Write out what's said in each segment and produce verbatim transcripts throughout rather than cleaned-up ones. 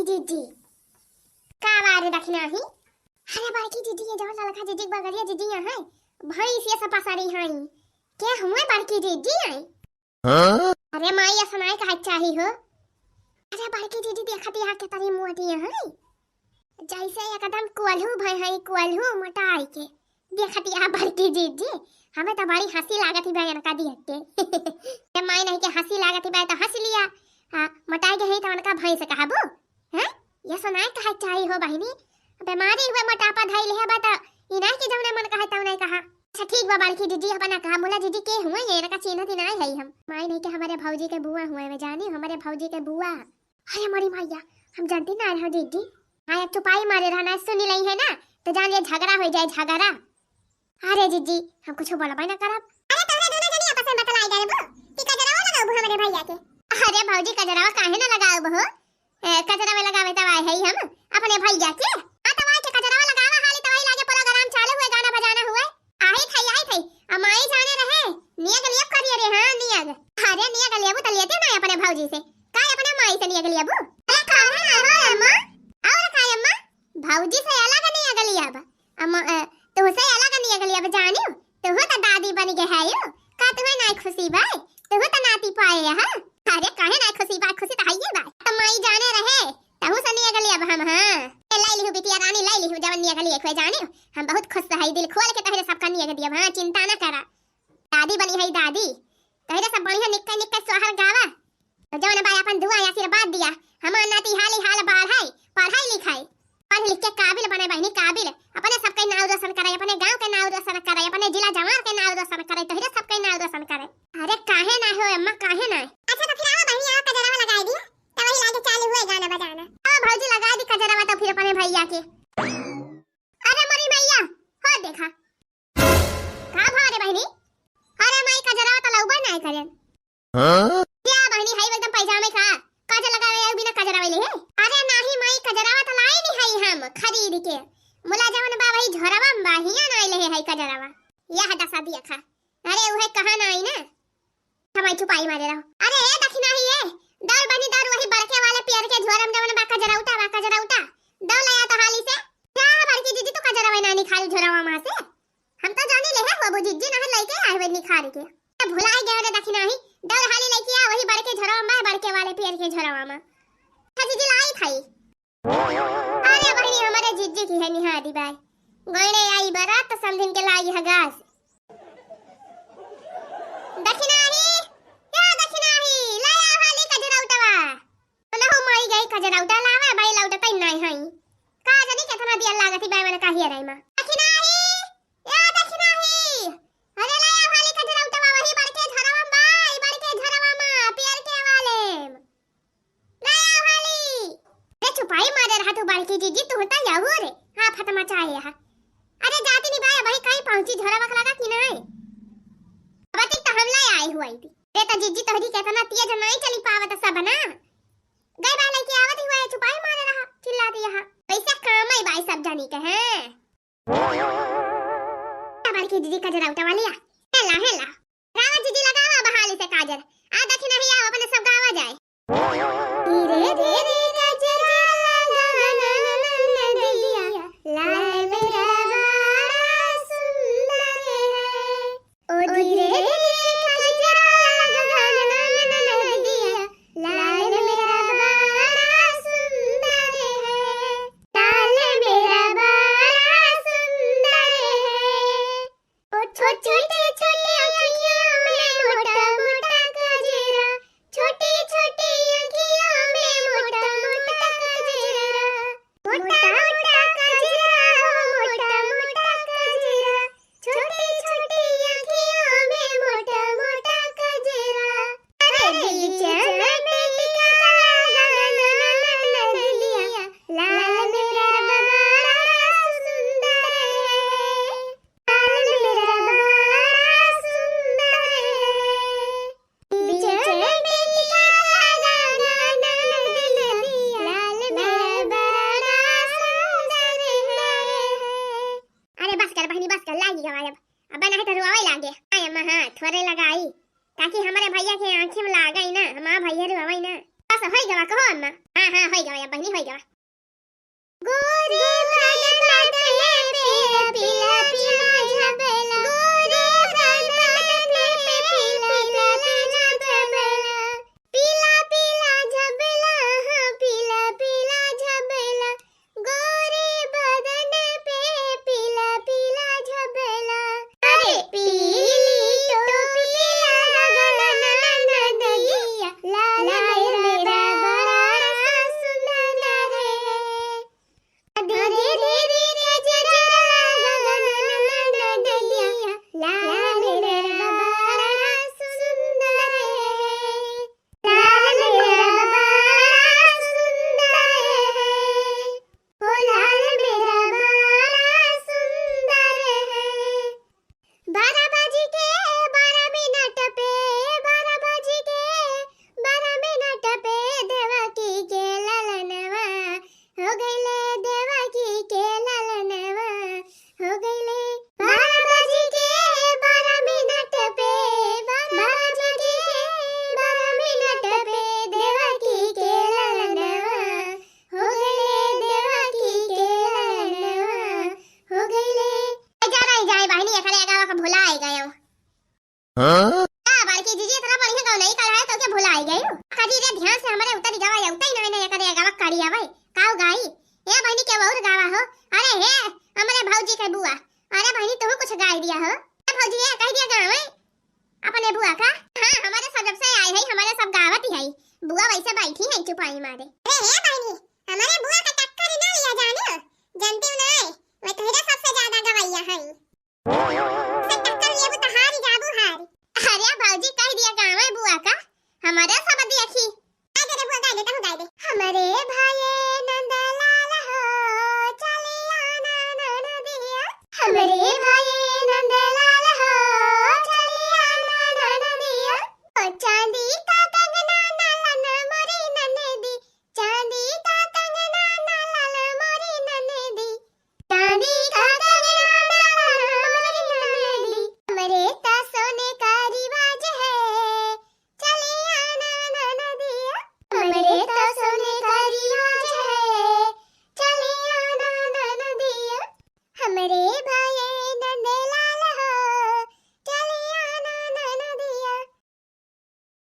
जीजी, का बारे दखिनाही? अरे बड़की जीजी, ये जवन ललका जीजी के बगलिया जीजी यहाँ है, भैंस ये सब पसारी हैं। के हुए बड़की जीजी हैं? हाँ? अरे माई, ऐसा नाई कहा चाही हो। अरे बड़की जीजी, देखत यहाँ के तरी मोटी हैं, जैसे एकदम कोल्हू भय है, कोल्हू मोटाई के। देखत यहाँ बड़की जीजी, हमें तो बड़ी हँसी लागत ही बा इनका देख के। ए माई, नहीं के हँसी लागत ही बा तो हँस लिया। आ, मोटाई के है तो उनका भैंस कहबो? हैं? ये सुनाए कहा चाही हो बहिनी, बीमारी हुए मोटापा धइले है बा तो ई नहीं कि जौने मन कहे तौने कहा। अच्छा ठीक बा बड़की जीजी, अपना कहा मुला जीजी के हुए ये इनका चिन्हत ही नाई है हम। माई नहीं के हमारे भौजी के बुआ हुए में जानी, हमारे भौजी के बुआ। अरे मोरी मैया, हम जानती ना रहा जीजी। हाँ, एक चुपाई मारे रहा ना, सुनी लई है ना, तो जान ले झगड़ा हो जाए, झगड़ा। अरे जीजी, हम कुछ बोलबे ना करब। अरे तोहरे दोनों जनी आपस में बतलाई जाए बो, कि कजरावा लगाऊ हमरे भैया के। अरे भौजी, कजरावा काहे ना लगाऊ हो? ए, कजरावा लगावे तब आए है हम अपने भैया के। हाँ, तब आए के कजरावा लगावा हाली, तब लागे प्रोग्राम चालू हुए, गाना बजाना हुए। आई थई, आई थई। आ माई जाने रहे, नियग लियब करिए रे, हाँ, नियग। अरे नियग लियबू त लेते ना अपने भौजी से। का अपने माई से नियग लियबू? अरे का है ना हो अम्मा? और का अम्मा? भौजी से अलग नियग लियब। अम्मा, अ, तुहसे अलग नियग लियब जानियो। तुहू त दादी बन गए है यो। का तुहे नाई खुशी बा? तुहू त नाती पाए है। अरे काहे नाई खुशी बा? खुशी त हइये बा। त माई जाने रहे, तहू से नियग लियब हम, हाँ। ए, लाई लिहू बिटिया रानी, लाई लिहू जवन नियग लिए खुए जाने। हम बहुत खुश है, दिल खोल के तहरे सबका नियग दियब, हाँ, चिंता ना करा। दादी बनी है दादी, तहरे सब बढ़िया निक्का निक्का सोहर गावा। जवन बा अपन दुआ आशीर्वाद दिया, हमार नाती हाली हाल बढ़ाई, पढ़ाई लिखाई, पढ़ लिख के काबिल बने बहिनी, काबिल। अपने सबके नाव रोशन करे, अपने गांव के नाव रोशन करे, अपने जिला जवार के नाव रोशन करे, तोहरे सबके नाव रोशन करे। अरे काहे ना हो अम्मा, काहे ना? अच्छा तो फिर आओ बहिनी, आओ कजरवा लगाई दी। तब वही लागे चालू हुए गाना बजाना। अब भौजी लगा दी कजरवा तो फिर अपने भैया के। अरे मोरी मैया, हो देखा। का भा रे बहिनी? अरे माई कजरवा तो लउबे नाई करेन। हाँ? क्या बहिनी है एकदम पैजामे का? काजर लगावे आऊ बिना कजरवा ले है? अरे नाही माई कजरवा तो लाई नहीं है हम खरीद के। मुला जवन बा वही झोरवा में बा, हिया नाई ले है कजरवा। यह दसा दिया खा। अरे उहे कहा नाई ना। हमारी चुपाई मारे रहो। अरे ए दखिनाही ए, दौड़ बनी दौड़ वही बड़के वाले पियर के झोरम जवन बा कजरौटा बा कजरौटा। दौड़ ले आ तो हाली से। जा बड़की जीजी तू कजरवा ना निखारी झोरवा माँ से। हम तो जानी ले है वो जीजी ना लइके आए हुए निखारी के। तो भुलाई गए रे दखिनाही, दौड़ हाली लइके आ वही बड़के झोरवा में बड़के वाले पियर के झोरवा में। अच्छा जीजी लाई थाई। अरे बहिनी, हमारे जिज्जी की है निहारी बाई। गइले आई बरात तो समधिन के लाई है गास। दखिनाही, या दखिनाही, ले आ हाली कजरौटवा। तो नहु माई गई कजरौटा लावे, बाई लौटत ही नहीं हई। का जानी कितना दिया लागत ही बाई मन का हिया रही माँ। दखिनाही, या दखिनाही, अरे ले आ हाली कजरौटवा वही बड़के झरवा में बाई, बड़के झरवा में, पियर के वाले। रे आओ हाली। रे चुपाई मारे रहा तू बड़की जीजी, तू होता याहू रे। हाँ, फतमा चाहे यहाँ। अरे जाती नहीं बाय भाई, कहीं पहुँची झोरा बकला का कि नहीं? अब तक तो हम लाई आए हुआ थी। रे तो जीजी तोहरी के इतना तेज नहीं चली पावत सब ना। गए बाय लेके आवत हुआ है, चुपाई मारे रहा, चिल्लाती यहाँ। पैसा काम है बाय सब जानी के हैं। बड़की जीजी कजरौटा वाली आ। हेला, हेला। रावत जीजी लगावा बहाली से काजर। आ दखिनाही आओ अपने सब गावा जाए। धीरे धीरे कजरा लगाना नदिया, लाल मेरा बड़ा सुंदर है। ओ धीरे धीरे कजरा लगाना नदिया, लाल मेरा बड़ा सुंदर है। लाल मेरा बड़ा सुंदर है। ओ छोट होई गवा, बहिनी होई गवा। गोरी बदन पे पीला पीला झबला, गोरी बदन पे पीला पीला झबला, पीला पीला झबला, हाँ, पीला पीला झबला, गोरी बदन पे पीला पीला झबला। अरे पीली टोपी लगा ननदिया, लाल मेरा बड़ा सुंदर है। अरे रे रे रे गजरा लगा ननदिया, लाल मेरा बड़ा सुंदर है। लाल मेरा बड़ा सुंदर है, ओ लाल मेरा बड़ा सुंदर है। बारह बज के बारह मिनट पे, बारह बज के बारह मिनट पे देवकी के ललनवा हो गइले, देवकी के ललनवा हो गइले। बारह बज के बारह मिनट पे, बारह बज के बारह मिनट पे देवकी के ललनवा हो गइले, देवकी के ललनवा हो गइले। ए, जा रही जाए बहिनी, एकरे गावा का भुला आई गयो। हाँ? का बड़की जीजी इतना बढ़िया गवनई कल है तो के भुलाई गयू? करी रे ध्यान से हमरे उतरी गवा या उतरी ना, नहीं करे गवा करी आवे। काऊ गाई? ए बहिनी के और गावा हो। अरे हे, हमरे भौजी के बुआ। अरे बहिनी तू कुछ गाई दिया हो। ए भौजी ये कह दिया गावे। अपने बुआ का? हाँ, हमारे सब जब से आए हैं, हमारे सब गावत ही है। बुआ वैसे बैठी है चुपाई मारे। अरे हे बहिनी, हमारे बुआ का टक्कर ना लिया जाने। जानती हूँ ना, मैं तुहरे सबसे ज्यादा गवैया है। से टक्कर लेबू त हारी जाबू हारी। अरे भौजी कह दिया गावे बुआ का, हमारे सब देखी। गाय दे रे बुआ, गाय दे, तहू गाय दे। हमरे भाई नंदलाल हो, चलिया ना ननदिया। हमरे भाई नंदलाल हो, चलिया ना ननदिया। ओ चांदी का कंगना ना लाल मोरी ननदी, चांदी का कंगना ना लाल मोरी ननदी। चांदी का कंगना ना लाल मोरी ननदी। हमरे त सोने का रिवाज है, चलिया ना ननदिया। हमरे त सोने का रिवाज है, चलिया ना ननदिया। हमरे भाई नंदलाल हो, चलिया ना ननदिया।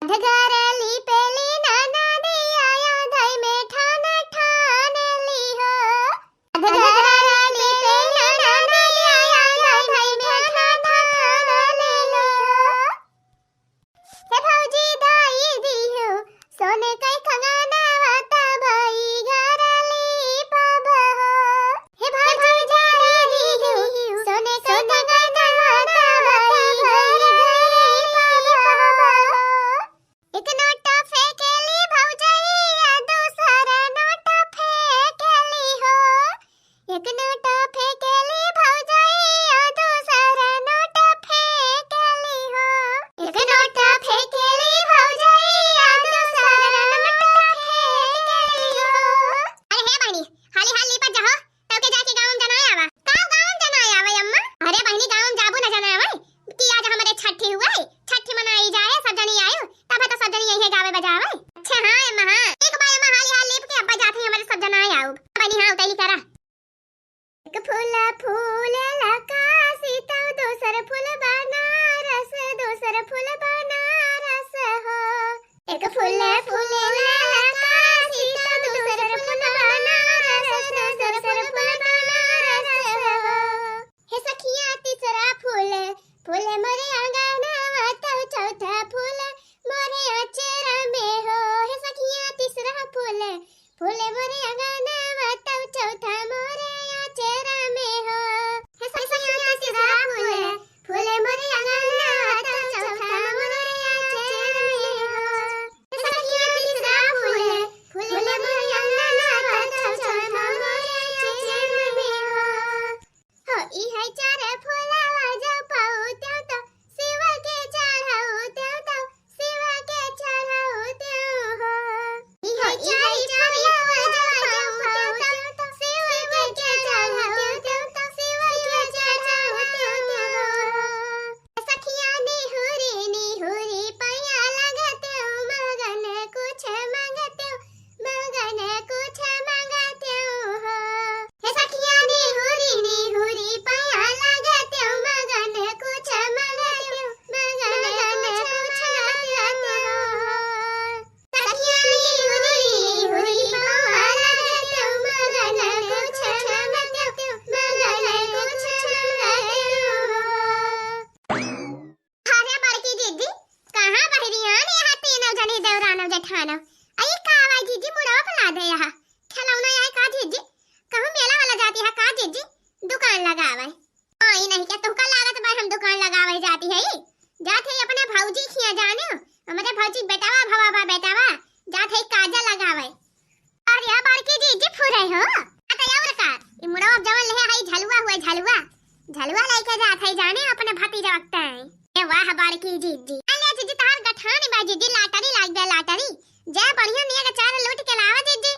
अधगारली पेली ननदिया, यादई में ठान ठान ली हो। अधगारली पेली ननदिया, यादई में ठान ठान ली हो। हे भौजी दाई दियो, सोने के कंगनवा तबई गरली पबहो। हे भौजी दाई दियो, सोने के कंगनवा तबई गरली पबहो। एक नोट फेंकेली भौजैया, दूसर नोट फेंकेली हो। एक नोट फेंकेली भौजैया, दूसर नोट फेंकेली हो। एक नोट फेंकेली भौजैया, दूसर नोट फेंकेली हो। अरे हे बहिनी, हाली हाल लिपट जाहो। तब के जाके गाँव में जनाए आवा। का गाँव में जनाए आवे अम्मा? अरे बहिनी, गाँव में जाबू न जनाए आवे कि आज हमरे छठी हुए, छठी मनाई जाए, सब जनी आयु, तब तो सब जनी यही गावे बजावे। अच्छा हाँ अम्मा, हाँ। एक बार अम्मा हाली हाल लेप के अब्बा जाते हैं, हमरे सब जनाए आउब। बहिनी हाँ, उतैली करा। एक फूल फूल लकासी तौ दोसर फूल बनारस, दोसर फूल बनारस हो। एक फूल फूल लकासी तौ दोसर फूल बनारस, दोसर फूल बनारस हो। हे सखिया तीसरा फूल, फूल मोरे आंगनवा तौ चौथा फूल मोरे अचरा में हो। हे सखिया तीसरा फूल, फूल मोरे आंगनवा तौ चौथा मोरे अचरा में हो। हे सखिया तीसरा फूल, फूल मोरे आंगनवा तौ चौथा मोरे अचरा में हो। हे सखिया तीसरा फूल, फूल मोरे आंगनवा तौ चौथा मोरे अचरा में हो। हो, ई है चार फूलवा जो पाऊ त्यो तो शिव के चढ़ाऊ त्यो तो शिव के चढ़ाऊ त्यो हो। ई है चार फूलवा जो पाऊ त्यो तो शिव के झलुआ, झलुआ लइके जात है जाने अपने भतीजा वक्त है। ए वाह बड़की जिज्जी। अले जिज्जी तहार गठान बा जिज्जी, लाटरी लाग बा लाटरी। जा बढ़िया नेग अचार लूट के लावा जिज्जी।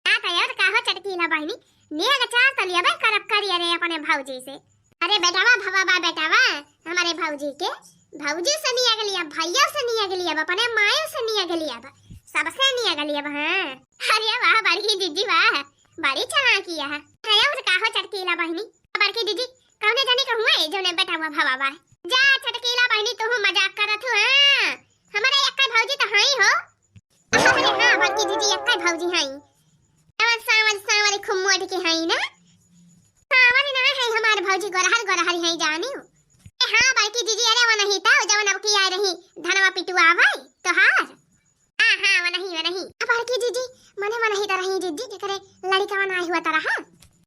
का तो यार का हो चटकीला बहिनी, नेग अचार तो लियाबे करब करी अरे अपने भौजी से। अरे बेटावा भवा बा बेटावा, हमारे भौजी के, भौजी से नेग लियाब, भैया से नेग लियाब, अपने मायो से नेग लियाब, सबसे नेग लियाब। हाँ। अरे वाह बड़की जिज्जी वाह, बड़ी चालाकी है। अरे और का हो चटकीला बहिनी, बड़की जिज्जी, कौने जनी के हुआ है जौने बेटावा भवा बा? जा चटकीला बहिनी तू मजाक करत हो। हाँ, हमारे एक्कै भौजी तो हई हो। अरे हाँ बड़की जिज्जी एक्कै भौजी हई। जवन सांवर सांवर खूब मोट के हई ना। सांवर ना है हमार भौजी, गोरहर गोरहर है जानियो। ए हाँ बड़की जिज्जी, अरे वो नहीं तो जवन अब की आ रही धनवा पिटुआ भाई तोहार। हाँ हाँ वो नहीं वो नहीं। अब बड़की जिज्जी, मने वो नहीं तो रही जिज्जी जेकरे लड़िका ना हुआ तो रहा।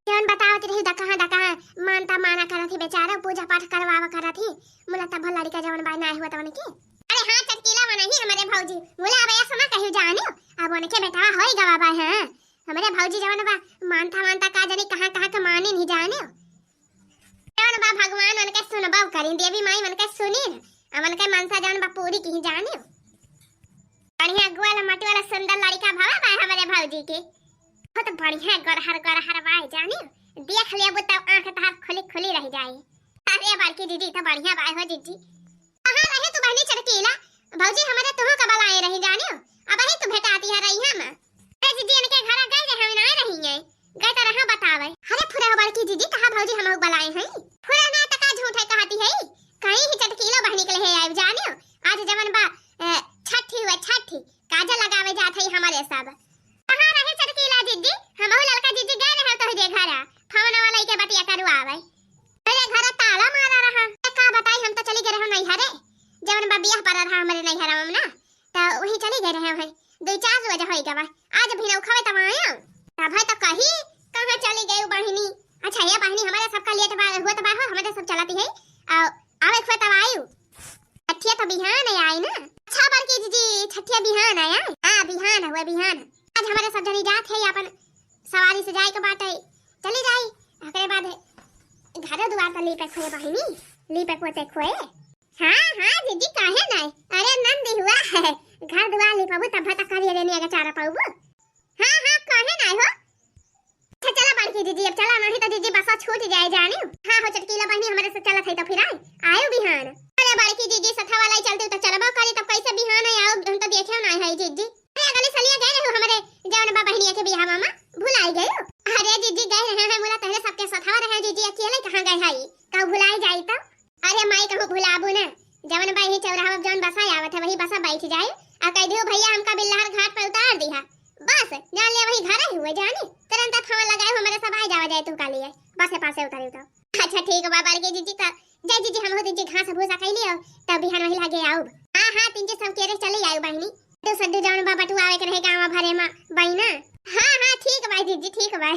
जवन बतावत रही दकहा दकहा मानता माना करत ही बेचारा, पूजा पाठ करवावा करत ही। मुला तब लड़िका जवन बा ना हुआ तो उनके। अरे हाँ चटकीला वो नहीं हमारे भौजी, मुला अब ऐसा ना कही जानियो। अब उनके बेटा होई गवा बा। हाँ, हमरे भौजी जवन बा मानता मानता का जानी कहाँ कहाँ के मानी नहीं जाने। जवन बा भगवान उनके सुनबो करी, देवी माई उनके सुनी, अब उनके मनसा जवन बा पूरी की जाने। बढ़िया गोल मटी वाला सुंदर लड़िका भवा बा हमरे भौजी के। बहुत बढ़िया गोरहर गोरहर बा जाने। देख लेबू तब आँख तहार खुली खुली रह जाई। अरे बड़की जिज्जी तो बढ़िया बा हो जिज्जी। कहाँ रहे तू बहिनी चटकीला? भौजी हमरे तुहू का बलाए रही जानियो, अब ही तू भेटाती है रही हम। अरे जिज्जी इनके घरा गए रहे ना रही है, गए तो रहा बतावे। अरे फुरा बड़की जिज्जी कहाँ भौजी हम बलाए हैं? फुरा ना तका झूठे कहती है, कहीं ही चटकीलो बहिनी के लिए आए जानियो। आज जवन बा अ, छठी हुआ छठी, काजल लगावे जात है हमारे सब। कहाँ रहे चटकीला जिज्जी? हमहू ललका जिज्जी गए रहे तोहरे घरा, फोन वाला के बतिया करवावे। अरे घर ताला मारा रहा। ए, का बताई, हम तो चली गए रहे नैहरे। जवन बा बियाह पर रहा हमरे नैहरा में ना, तो वही चली गए रहे हैं। दो चार रोज होई गवा। आज भी नौखवे तब आया। तब है तो कही कहाँ चली गई बहिनी। अच्छा ये बहिनी हमारे सबका लेट बा, हुआ तो बा हो, हमारे सब चलती है। आ, आवे खुआ तब आयु। छठिया तो बिहान आई ना। अच्छा बड़की जिज्जी, छठिया बिहान आया। हाँ बिहान हुआ बिहान। आज हमारे सब जनी जात है अपन सवारी से जाए के बाटे, चली जाई। ओकरे बाद घरो दुआर तो लीपे खोए बहिनी, लीपे पोते खोए। हाँ हाँ जिज्जी काहे नाय, अरे नंदी हुआ है, घर दुआर लिपबू तब तक करिए रे नेग अचार पाउबू। हाँ हाँ काहे नाय हो। अच्छा चला बड़की जिज्जी, अब चला नहीं तो जिज्जी बसा छूट जाए जाने। हाँ हो चटकीला बहिनी हमारे से चलत है तो फिर आए, आयो बिहान। अरे बड़की जिज्जी सथा वाला ही चलते तो चलबो करी, तब कैसे बिहान है आओ, हम तो देखे ना है जिज्जी। अरे अगले सलिया गए रहे हमरे जवन बा बहिनिया के बियाह मामा, भुलाई गए। अरे जिज्जी गए रहे हैं मुला तहरे सबके सथवा रहे जिज्जी, अकेले कहाँ गए है, कहूँ भुलाई जाई तो। अरे माई कहूँ भुलाबू ना, जवन बा यही चौराहा पर जवन बसा आवत है वही बसा बैठ जाए, आ कह दियो भैया हमका बिल्लहर घाट पे उतार दिहा, बस जान ले वही घर ही हुए जाने, तुरंत फोन लगाए हमारे सब आ जावा जाए तू का लिए बसे पासे उतारे तो। अच्छा ठीक बा बड़की जिज्जी, त जय जिज्जी हम हो जिज्जी घास भूसा कैली हो, तब बिहान वही लागे आउब। हाँ हाँ तीन चीज सब केरे चले आयु बहिनी, तो सड्डू जवन बा बटुआवे के रहे गाँव भरे मा बहिना। हाँ हाँ ठीक बा जिज्जी ठीक बा।